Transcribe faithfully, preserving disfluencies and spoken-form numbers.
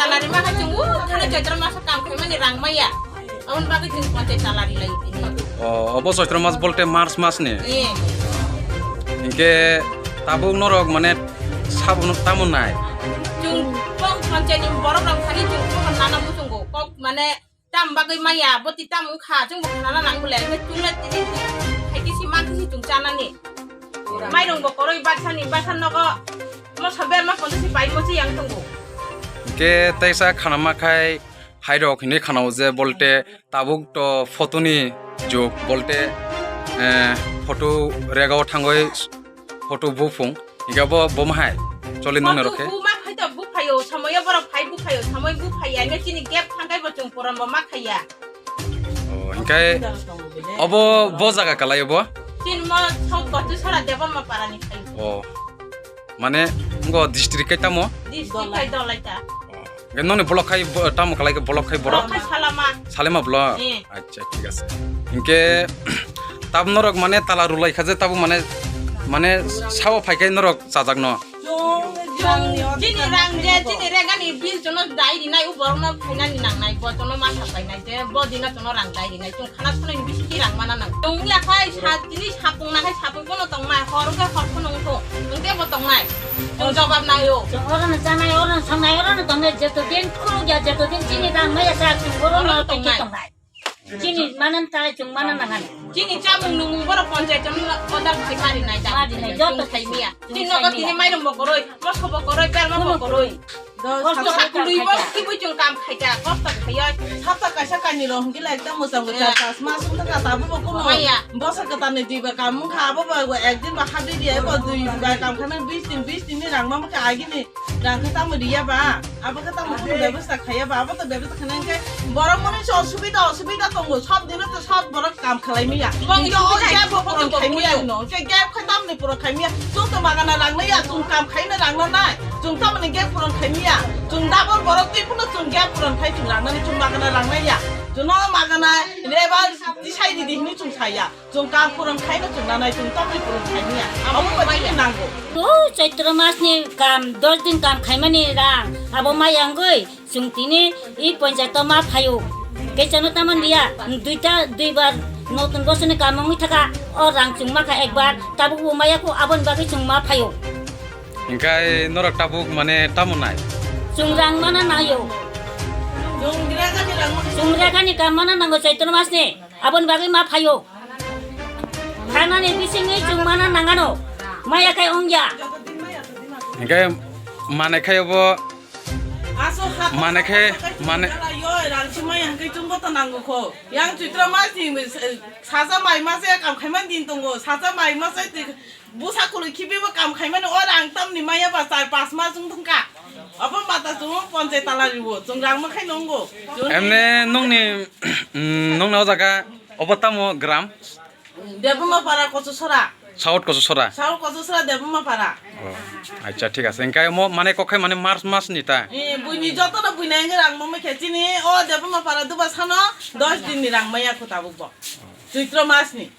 Salary ma kha chwng o thani Chaitra maso kam khaimani rang maya. Aboni bagwi chwng ponchai salary lai tini. O, obo Chaitra mas bolte March mas ni. Ye. Hinkhe tabuk norok mane sabuk no tamo nai. Chwng kok ponchai ni borok rang thani chwng kok nana muchungo. Kok mane tam bagwi maya, boti tam wngkha, chwng bo khanana nang bole. Chwng le tini tini hai kisi ma kisi chwng chanani. Mairung bo koroi baksa ni baksa nogo. Mo saber ma ponchai si pai mo si yang tongo. Hinkhe teisa khanama khai hairok hinwi khanao je bolte tabuk to photo ni jug bolte, eh, photo rega o thangwi photo buphung hinkhe bo bo ma hai choli nong ne rokhe. Bu ma khai to bu phaio, samoyo borok phai bu phaio, samoi bu phaiya, ne chini gap thangkai bo chwng poron bo ma khaiya. Oh, hinkhe obo bo jaga kalai obo? Chini mo sok kotu sora debo ma parani khai. Oh. Mane, ngo district kai tamo? District kai Dolaita. Noni block khai bo-, tamo kalai ke block khai borok? Block khai Salama. Salema block? Eh. Acha, thik ase. Hinkhe, tab norok mane tala rulai kha je tabo mane, mane sao phai khe norok chajak no? Chini rang je, chini rega ni bill chono dai rinai, u borok no khainani nangnai, bo chono ma sapai nai je, bo dina chono rang dai rinai. Khana thunai ni bisingo rang mana nang. Tong ya khai sa tini sapung na khai sapung bono tong nai, hor khe hor phano wng thung. Wng tei bo tong nai. Chwng jawab nai o. Chwng oro no chanai, oro no sangnai, oro no tongnai, jeto din khuluk ya, jeto din chini rang maya sa chwng oro no tong nai. Chini manan ta chwng mana nangan. Chini chamung nungmung borok ponchai chwng order khai mari nai da. Mari nai, joto khai miya. Chini nogo tini mairung bo koroi, moso bo koroi, berma bo koroi. Kosto kha kwrwi bo kibui chwng kam khaita, kosto khaiya. Hapta kaisa kainwi rok hwnkhe lai ekta mwchang bo char pas mas wng thangkha, tabuk bo kuno bosa kwtal ni dui ba kam wngkha, abo ba ekdin ba habri riya, abo dui ba kam khaimani bis din, bis din ni rang ma khe agini rang khe tamo riya ba, abo khe tamo kuno bebosta khaiya ba, abo to bebosta khaina hwnkhe borok mani se osubida, osubida tongo, sob dino to sob borok kam khlai miya. Hwnkhe o gap bo puron khai miya no, hwnkhe gap khai tamni puron khai miya, chwng to magana rang nai ya, chwng kam khai na rang na nai. Chwng tamoni gap puron khai miya. Chwng double borok twi phano chwng gap puron khai chwng rang nani chwng magana rang nai ya. Chwngno magana lebar tisai ridi hinwi chwng saya. Chwng kam puron khai no chwng nanai chwng tamoni puron khai miya. Amo bai chwng nango. O Chaitra mas ni kam dos din kam khaimani rang abo mai yangwi chwng tini i ponchayat o ma phaio. Kechano tamon liya duita duibar notun bosoni kam wngwi thaka o rang chwng makha ekbar tabuk bo maya kho aboni bagwi chwng ma phaio. Hinkhe norok tabuk mane tamo nai? Chwng rang mana naio. Chwng rega ni rang mana. Chwng rega ni kam mana nango Chaitra mas ni. Aboni bagwi ma phaio. Thanani bisingni chwng mana nangano. Maya khai ongya. Hinkhe mane khai obo. Aso hat mane khai mane. Yo rang si maya hwnkhe chwng bo to nango kho. Yang Chaitra mas ni saja mai masa kam khaimani din tongo. Saja mai masa Busa khului khibibo kam khaimani o rang tamni maya ba char pas mas wng thangkha. Obo mata chwng ponchai tala riwo, chwng rang ma khai nungo. Emne nungni, mm, nungni o jaga obo tamo gram? Debuma para Kochusora. South Kochusora? South Kochusora Debuma para. Oh, acha, thik ase. Hinkhe mo mane kokhai mane March mas ni ta? Eh, buini joto no buini ang rang ma khe chini o Debuma para duba sano dos din ni rang maya kho tabuk bo. Chaitra mas ni.